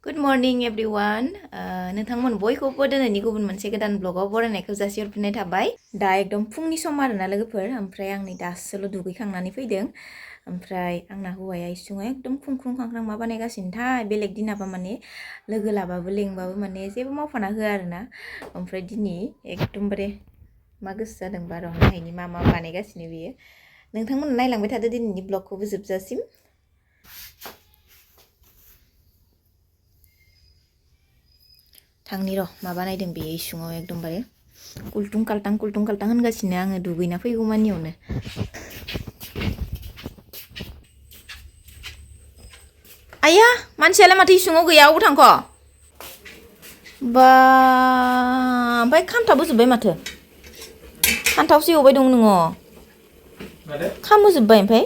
Good morning everyone. नोंथांमोन बयखौबो दिनैनि गुबुन मोनसे गोदान ब्लगाव बरायनायखौ जासिहरफिननाय थाबाय। दा एकदम फुंनि सम आरोना लोगोफोर, ओमफ्राय आं नै दासोल' दुगैखांनानै फैदों। ओमफ्राय आंना हौवाया इसिङाव एकदम खुंख्रुं खांख्रां मा बानायगासिनोथाय, बेलेग दिनाबा माने लोगो लाबाबो लेंबाबो माने जेबो मावफाना होआ आरोना। ओमफ्राय दिनै एकदमबारे मा गोसो जादोंबा र' नायनि मा बानायगासिनो बियो। नोंथांमोना नायलांबाय थादो दिनैनि ब्लगखौबो जोबजासिम। थांनि र' मा बानायदों बेयो इसिङाव एकदमबारे कुलटुं काल्टां होनगासिनो आङो दुगैना फैगौ मानियावनो। आया मानसियालाय माथो इसिङाव गैया, अबाव थांख'? बा ओमफ्राय खामथाबोजोब्बाय माथो। खान्थावसो एवबाय दं नोङो? खामहोजोब्बाय ओमफ्राय?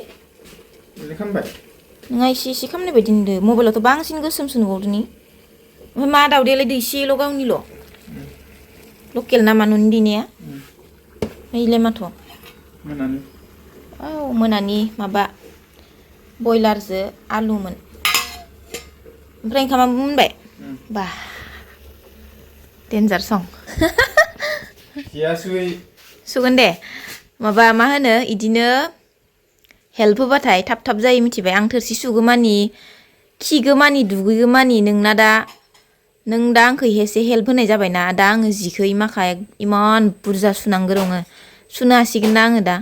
नोंहा एसे खामनाय बायदि नुदों। मबाइलावथ' बांसिन गोसोमसो नुबावदोंनि। ओमफ्राय मा दावदैयालाय दैसेल' गावनिल'? लकेल नामा न'नि दैनाया? ओइलाय माथ'? मोनानि। औ मोनानि माबा बयलारजों आलुमोन। ओमफ्राय ओंखामाबो मोनबाय? बा डेन्जार सं। सुगोन दे। माबा मा होनो इदिनो हेल्प होबाथाय थाब थाब जायो मिथिबाय। आं थोरसि सुगोमानि, खिगोमानि, दुगैगोमानि नों दा आंखौ एसे हेल्प होनाय जाबायना। दा आङो जिखौ इमाखा इमान बुरजा सुनांगौ दङ। सुनो हासिगोन ना आङो दा?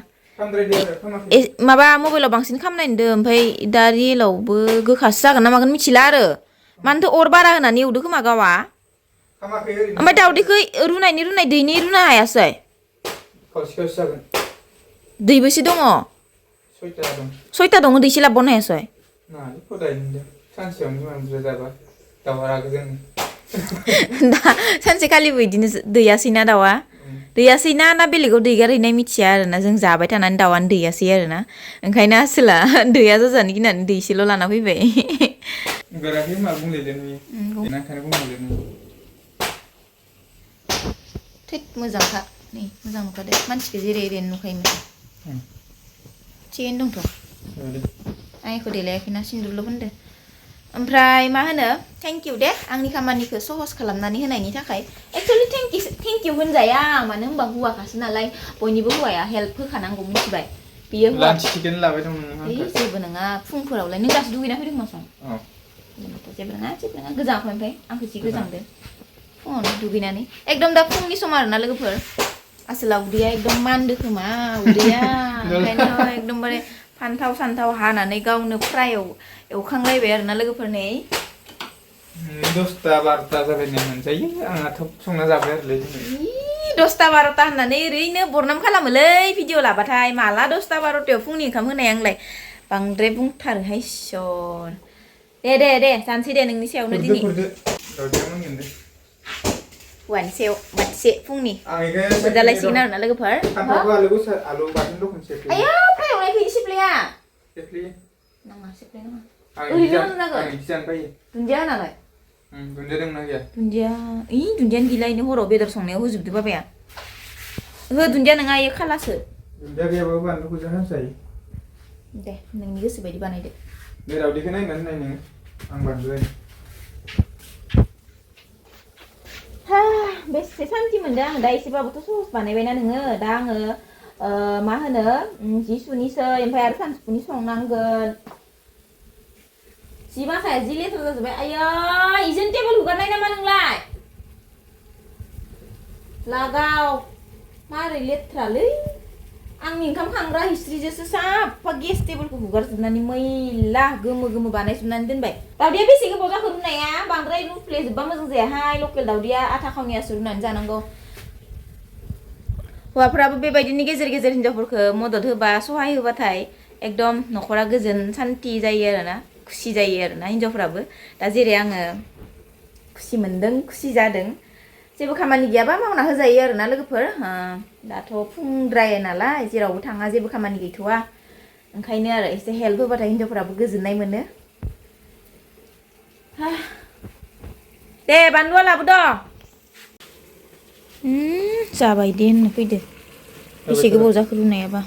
माबा मबाइलाव बांसिन खामनाय नुदों, ओमफ्राय दा रियेलावबो गोखासो जागोन ना मागोन मिथिला आरो। मानोथो अर बारा होनानै एवदो खोमा गावा? ओमफ्राय दावदैखौ दैनि रुनो हायासै? दैबेसे दङ? सयथा दङ, दैसे लाबोनो हायासै? दा सानसेखालिबो बिदिनो दैयासैना दाउआ? दैयासैना ना बेलेगाव दैगारहैनाय मिथिया आरोना। जों जाबाय थानानै दाउआनो दैयासै आरोना। ओंखायनो आसोला दैया जाजानो गिनानै दैसेल' लाना फैबाय। थैद मोजांखा, नै मोजां नुखादो। मानसिखौ जेरै एरैनो नुखायोमोन। थिगैनो दंथ'। आंखौ देलायाखैना, सिन्दुरल' फोनदो। ओमफ्राय मा होनो, थेंक इउ दे आंनि खामानिखौ सहस खालामनानै होनायनि थाखाय। एक्सुवेलि थेंक इउ होनजाया, मानो होनबा हौवाखासो नालाय। बयनिबो हौवाया हेल्प होखानांगौ मिथिबाय। बियो जेबो नङा। फुंफोरावलाय नों दासो दुगैना फैदों माथो? जेबो नङा गोजाङाखै ओमफ्राय? आंखौ जि गोजांदो फुङावनो दुगैनानै। एकदम दा फुंनि सम आरोना लोगोफोर। आसोला उदैया एकदम मानदो खोमा, उदैया ओंखायनो एकदमबारे फान्थाव सान्थाव हानानै गावनो फ्राय एवखांलायबाय आरोना लोगोफोर। नै 10ता-12ता जाबायनो मोनजायो। आंहा थाब संना जाबाय आरोलै दिनै। 10ता-12ता होननानै ओरैनो बरनाम खालामोलै भिडिअ लाबाथाय। माला 10ता-12तायाव फुंनि ओंखाम होनाय आंलाय बांद्राय बुंथारोहाय इसर। दे जानोसै दे नोंनि सायावनो दिनै। हौवानि सायाव बाथिसे फुंनि मोनजालायसिगोन आरोना लोगोफोर। आया फ्राय एवनायखौ इदि सिफ्लेया। नाङा सिफ्लेनाङा। ओरैनो होनो नांगोन। दुन्दिया होनानै। दुन्दिया दंना गैया? दुन्दियानो गैला। इनो हराव बेदर संनायाव होजोबदो बाबाया। ओहो दुन्दिया नङा, इयो खालासो। दुन्दिया गैयाबाबो बानलु गोजा होजायो। दे नोंनि गोसो बायदि बानायदो। दे दावदैखौ नायनानै नाय नोङो, आं बानलु होयो। बेसे सान्थि मोनदों आं दा। एसेबाबोथ' सहस बानायबायना नोङो। दा आङो मा होनो जि सुनिसै, ओमफ्राय आरो सानजौफुनि संनांगोन। जि बासाया जि लेथ्रा जाजोब्बाय। आयै इजों टेबोल हुगारनाय नामा नोंलाय? लागाव मारै लेथ्रालै। आंनि ओंखाम खांग्रा हिस्ट्रिजोंसो साफा गेस टेबोलखौ हुगारजोबनानै मैला गोमो बानायजोबनानै दोनबाय। दावदैया बेसे गोबाव जाखो रुनाया? बांद्राय रुफ्लेजोबबा मोजां जायाहाय। लकेल दावदैया आथा खावनियासो रुनानै जानांगौ। हौवाफोराबो बेबायदिनो गेजेर गेजेर हिनजावफोरखौ मदद होबा, सहाय होबाथाय एकदम न'खरा गोजोन सान्थि जायो आरोना, खुसि जायो आरोना हिनजावफोराबो। दा जेरै आङो खुसि मोनदों, खुसि जादों। जेबो खामानि गैयाबा मावना होजायो आरोना लोगोफोर। दाथ' फुंद्राय नालाय, जेरावबो थाङा, जेबो खामानि गैथ'वा। ओंखायनो आरो एसे हेल्प होबाथाय हिनजावफोराबो गोजोननाय मोनो। दे बानलुआ लाबोद'। जाबाय दे होननो फैदो। बेसे गोबाव जाखो रुनायाबा?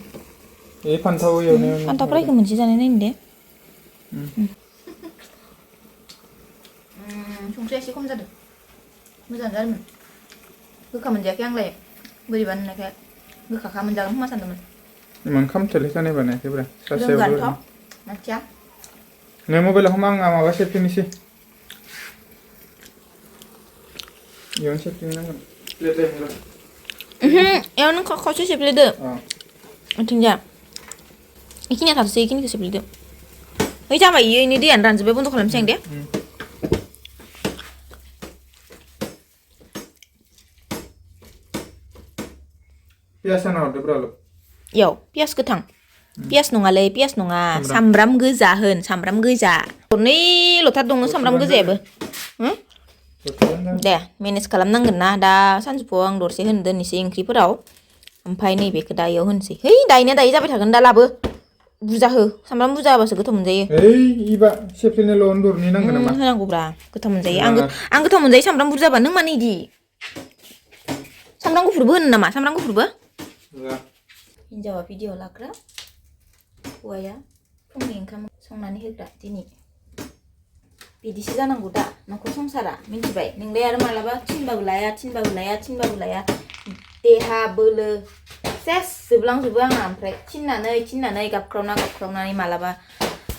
फान्थाव फ्रायखौ मोनसे जानाय नायनो दे। संख्रिया एसे खम जादों मोजां जादोंमोन गोखा मोनजायाखै आंलाय बोरैबा नुनायखाय गोखाखा मोनजागोन खोमा सानदोंमोन इमान खामथारलाय जानाय बानायाखैब्रा सासेयाव रोंगानोथ' मानसिया नै मबाइलाव आंहा माबा सेफटिनोसै इयावनो सेफटिनि नांगोन प्लेट लायनो इयाव नों खावसे सेफ्लेदो आथिंजा इखिनिया थाथोंसै इखिनिखौ सेफ्लेदो ओइ जाबाय इयो इनि दैयानो रानजोब्बाय बन्द' खालामनोसै आं दे पियास हाना हरदोब्रा ल' इयाव पियास गोथां पियास नङालै पियास नङा सामब्राम गोजा होन सामब्राम गोजा हरनैल'थार दङ सामब्राम गोजायाबो दे मेनेज खालामनांगोन ना दा सानजौफुआव आं दरसे होनो दोननोसै ओंख्रिफोराव ओमफ्राय नैबेखौ दा इयाव होनोसै है दायना दायो जाबाय थागोन दा लाबो बुरजा हो सामब्राम बुरजा होबासो गोथाव मोनजायो ओइ इबा सेफ्लेनायल' दरनै नांगोन नामा होनांगौब्रा गोथाव मोनजायो आं गोथाव मोनजायो सामब्राम बुरजाबा नों मानो इदि सामब्राम गुफुरबो होनो नामा सामब्राम गुफुरबो हिन्जावा भिडिअ लाग्रा हौवाया फुंनि ओंखाम संनानै होग्रा दिनै बिदिसो जानांगौ दा न'खर संसारा मिन्थिबाय नोंलाय आरो मालाबा थिनबाबो लाया देहा बोलो सेस जोबलांजोबो आंहा ओमफ्राय थिननानै गाबख्रावनानै मालाबा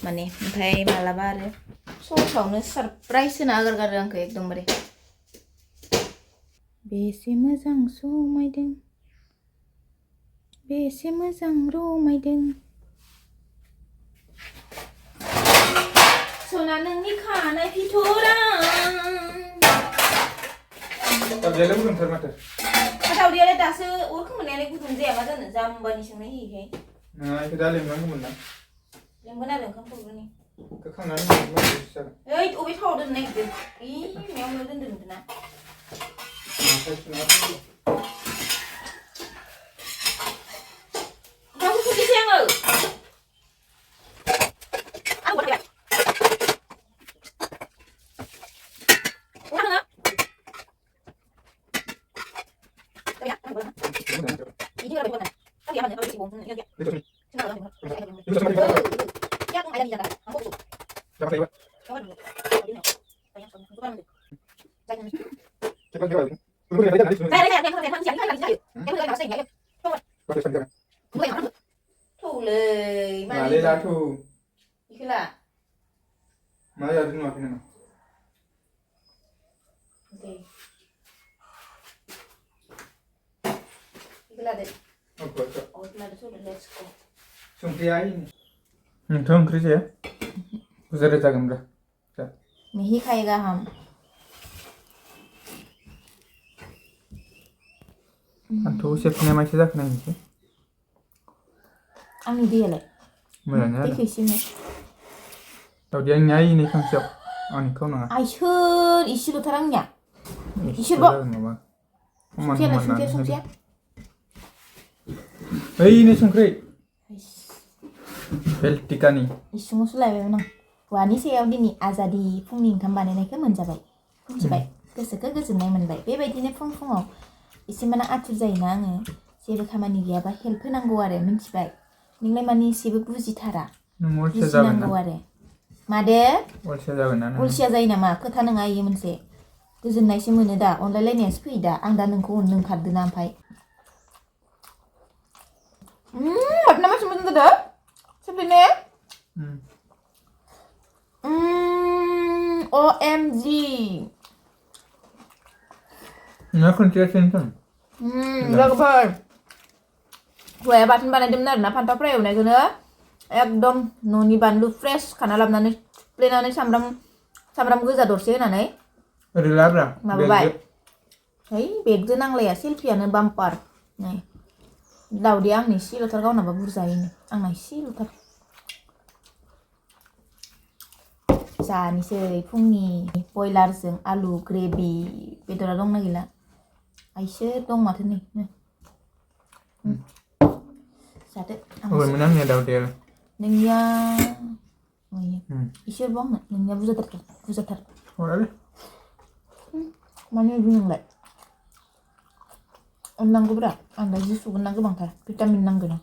माने ओमफ्राय मालाबा आरो सहसावनो सारप्राइज होना होगारगारो आंखौ एकदमबारे बेसे मोजां समायदों बेसे मोजां रमायदों सना नोंनि खानाय फिथरा दावदैयालाय गुदुंथार माथो दावदैयालाय दासो अर खोमोरनायालाय गुदुं जाया मा जानो जाम्बानि सोंनाय होयैखाय नङा इखौ दा लेमनांगौमोन ना लेमगोन आरो ओंखाम खुरग्रोनि खांनानै जागोन ओइ अबे थावाव दोननो नागिरदों मायाव दोनदों नोंना ओंखामखौ खुरनोसै आङो Thulay, Mali lah tu. Ikulah. Mali ada ni apa nama? Okay. Ikulah deh. Apa tu? Oh, ikulah deh sudah let's go. Sungkai ini. Tuh kerja ya? Uzar jaga mula. Mihi खाएगा हम Antu chefnya masih dah kena ini. Ang dia lah. Mana ni? Tikisnya. Tahu dia nyai ni kan siap. Ani kau nak? Aisyur, isu lu terangnya. Isu bo. Sungkia. Hei ini sungkri. Beltika ni. Isu musulah memang. Wani sayaव दिनै आजादि फुंनि ओंखाम बानायनायखौ मोनजाबाय मिथिबाय गोसोखौ गोजोननाय मोनबाय बेबायदिनो फुङाव एसे माने आथुर जायोना आङो जेबो खामानि गैयाबा हेल्प होनांगौ आरो मिथिबाय नोंलाय माने एसेबो बुजिथारा बुजिनांगौ आरो मादे अलसिया जागोन ना अलसिया जायो नामा खोथा नङा इयो मोनसे गोजोननायसो मोनो दा अनलायलायनायासो फैयो दा आं दा नोंखौ अननो ओंखारदों ना ओमफ्राय हाबना मासि मोजां जादों सेफ्लेने OMG. Nak kerja sini. Lakukan. Gue batin banadem na pantau prey udah gini. Ekdom noni bandu fresh karena lamnane plenane samram goza dorse nane. Relabra. Mabay. Hei, begde nang leya selfie-ane bumper. Nih. Daudi ang ni silo terkau naba burza ini. Ang nai silo ter. जानोसै फुंनि बयलारजों आलु gravy बेदरा दंना गैला आइसो दं माथो नै जादो अबेमोन आंनिया दावदैया नोंनिया इसोर बावनो नोंनिया बुरजाथार हरालै माने इदि नोंलाय अननांगौब्रा आं दा जि सुगोन ना गोबांथार भिटामिन नांगोन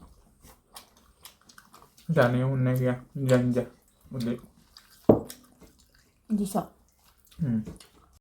जानायाव मोननाय गैया जा उदै Bisa.